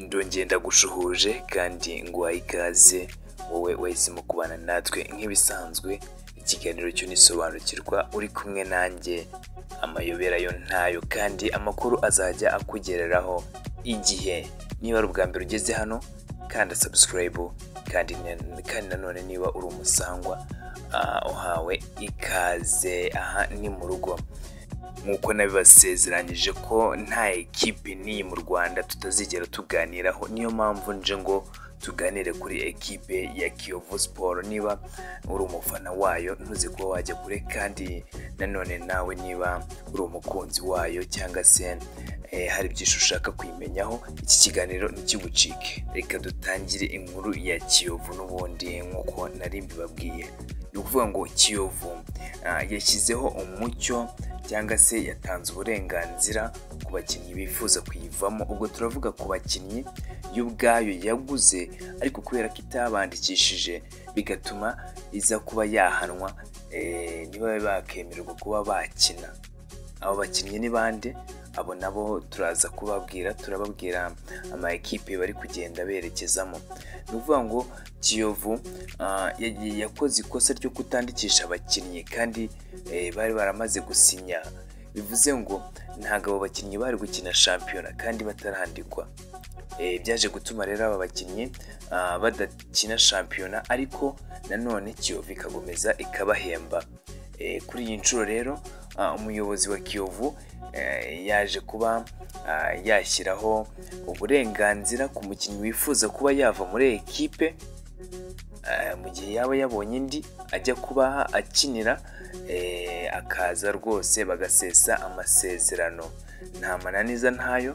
Ndongeye ndagushuhuje kandi nguhaye ikaze wowe wahisemo kubana natwe nk'ibisanzwe. Ikiganiro cyo nisobanukirwa, uri kumwe nanjye amayobera yo ntayo, kandi amakuru azajya akugereraho igihe. Niba ari ubwa mbere ugeze hano, kanda subscribe, kandi nanone niba uri umusangwa, uhawe ikaze, aha ni mu rugo. Nk'uko nabibasezeranyije ko nta ekipe n'iyi mu Rwanda tutazigera tuganiraho, niyo mpamvu nje ngo tuganire kuri ekipe ya Kiyovu Sport. Niba uri umufana wayo, ntuze kuba wajya kure, kandi nanone nawe niba uri umukunzi wayo cyangwa se hari byinshi ushaka kuyimenyaho, iki kiganiro ntikigucike. Reka dutangire inkuru ya Kiyovu n'ubundi nk'uko nari mbibabwiye. Ni ukuvuga ngo Kiyovu yashyizeho umucyo cyangwa se yatanze uburenganzira ku bakinnyi bifuza kuyivamo. Ubwo turavuga ku bakinnyi yo ubwayo yaguze, ariko kubera ko itabandikishije bigatuma iza kuba yahanwa, ntibabe bakemererwa kuba bakina. Abo bakinnyi ni bande? Abo nabo turaza kubabwira, turababwira ama ekipe bari kugenda berekezamo. Ni ukuvuga ngo Kiyovu yakoze ikosa ryo kutandikisha abakinnyi kandi bari baramaze gusinya, bivuze ngo ntabwo abo bakinnyi bari gukina shampiyona kandi batarandikwa. Byaje gutuma rero aba bakinnyi badakina shampiyona, ariko nanone Kiyovu ikakomeza ikabahemba. Kuri iyi nshuro rero, umuyobozi wa Kiyovu yaje kuba yashyiraho uburenganzira ku mukinnyi wifuza kuba yava muri ekipe mu gihe yaba yabonye indi ajya kuba akinira, akaza rwose bagasesa amasezerano, nta mananiza ntayo.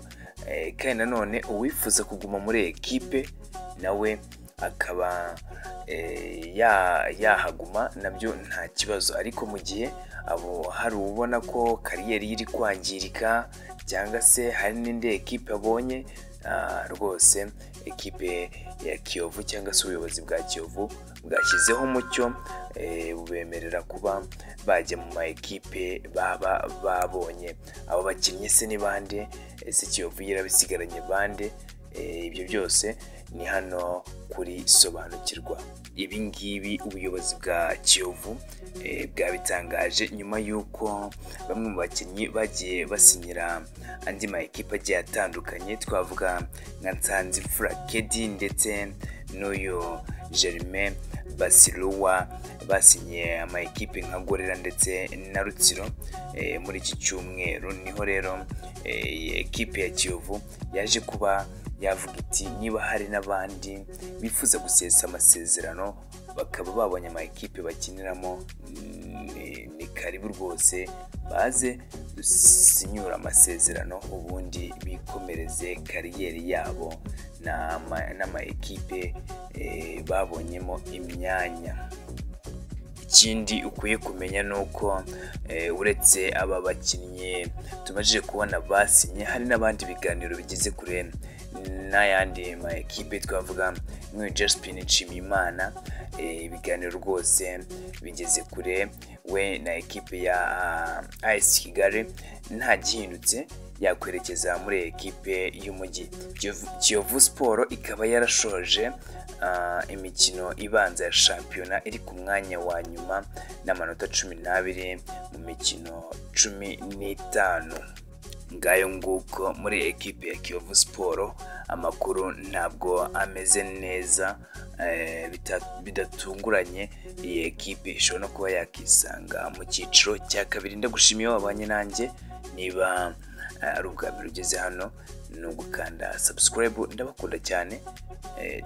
Kandi nanone uwifuza kuguma muri ekipe nawe akaba yahaguma, nabyo nta kibazo. Ariko mu gihe abo hari ubona ko carrière ye iri kwangirika cyangwa se hari n'indi ekipe abonye, rwose ekipe ya Kiyovu cyangwa se ubuyobozi bwa Kiyovu bwashyizeho umucyo, bubemerera kuba bajya mu ma ekipe baba babonye. Abo bakinnyi se ni bande? Ese Kiyovu yarabisigaranye bande? Ibyo byose ni hano kuri Sobanukirwa. Ibi ngibi ubuyobozi bwa Kiyovu bwabitangaje nyuma y'uko bamwe mu bakinnyi bagiye basinyira andi ma ekipe agiye atandukanye, twavuga nka Nsanzimfura Kedi ndetse n'uyu Germain Basiruwa, basinyiye ama ekipe nka Gorilla ndetse na Rutsiro muri iki cyumweru. Niho rero ekipe ya Kiyovu yaje kuba yavuga iti niba hari n'abandi bifuza gusesa amasezerano bakaba babonye ama ekipe bakiniramo, ni karibu rwose, baze dusinyure amasezerano ubundi bikomereze carrière yabo n'ama ekipe babonyemo imyanya. Ikindi ukwiye kumenya ni uko uretse aba bakinnyi tumajije kubona basinye, hari n'abandi biganiro bigeze kure n'ayandi ma ekipe, twavuga nk'uyu Josephine Nshimiyimana. Ibiganiro rwose bigeze kure we na ekipe ya AS Kigali, nta gihindutse yakwerekeza muri ekipe y'umujyi. Kiyovu Sport ikaba yarashoje imikino ibanza ya shampiyona iri ku mwanya wa nyuma n'amanota 12 mu mikino 15. Ngayo nguko muri ekipe ya Kiyovu Sport amakuru ntabwo ameze neza, bidatunguranye iyi ekipe ishobora no kuba yakisanga mu cyiciro cya kabiri. Ndagushimiye wabanye nanjye, niba ari ubwa mbere ugeze hano ni ugukanda subscribe. Ndabakunda cyane,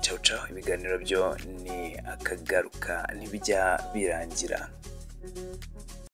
ciao ciao. Ibiganiro byo ni akagaruka, ntibijya birangira.